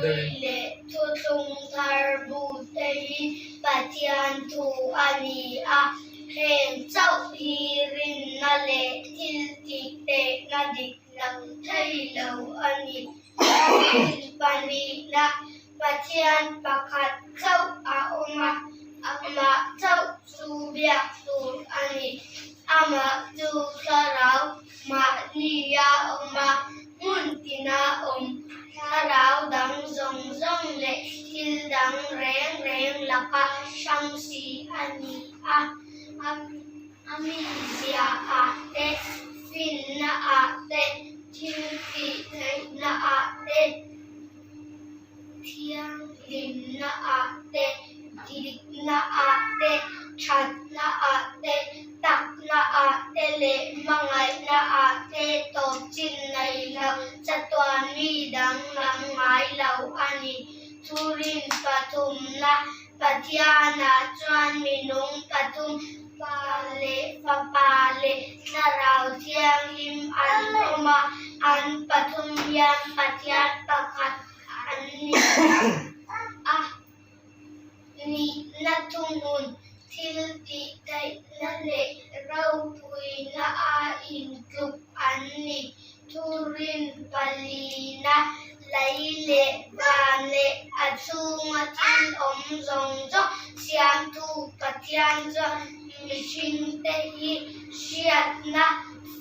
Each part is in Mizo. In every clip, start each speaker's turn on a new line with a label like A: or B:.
A: deuhin.
B: Hlui leh Thuthlung Thar bute hi Pathian thu a ni a, heng chauh hi rinna leh thiltih tehna dik lo thei lo a ni. Pahnihna, Pathian pakhat chauh a awm a, amah chauh chu biak tur a ni. Amah chu thlarau mahnia awm a, hmun tina awm thlarau dang zawng zawng leh thil dang reng reng laka hrang si a ni a. A mizia ah te, finna ah te, thil tih theihna ah te, thianghlimna ah te, dikna ah te, thatna ah te, takna ah te leh hmangaihna ah te tawp chin nei lo chatuan mi danglam ngai lo a ni. Thurin pathumna Pathianah chuan minung pathum Pa leh Fapa leh Thlarau Thianghlim an awm a, an pathum hian Pathian pakhat an ni a. Nihna thuhmun, thil tih theihna leh ropuina a intluk an ni. Thurin palina lei leh van leh a chhunga thil awm zawng zawng siamtu Pathian chuan mihringte hi hriatna,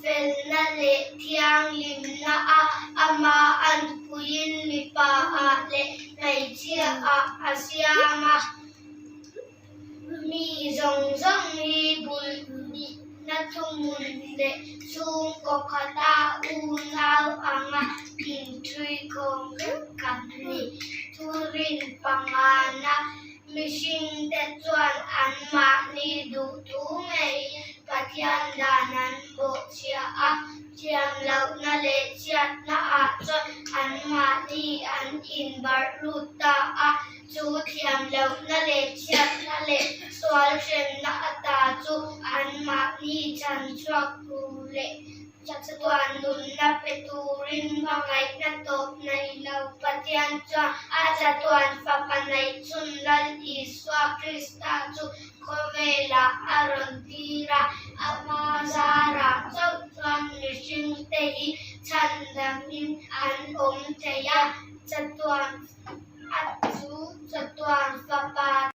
B: felna leh thianghlimna a ama anpuiin mipa ah leh hmeichhia ah a siam a. Mi zawng zawng hi bul nihna thuhmun leh chhungkaw khata unau anga inthuikhawm vek kan ni. Thurin pangana mihringte chuan anmahni duhthu ngeiin Pathian dan an bawhchhia a, thiamlohna leh chhiatna ah chuan anmahni an inbarh lut ta a. Chu thiam lohna leh chhiatna leh sual hremna ata chu anmahni chhan chhuak tur leh chatuan nunna pe turin hmangaihna tawp nei lo Pathian chuan a chatuan Fapa neih chhun Lal Isua Krista chu khawvelah a rawn.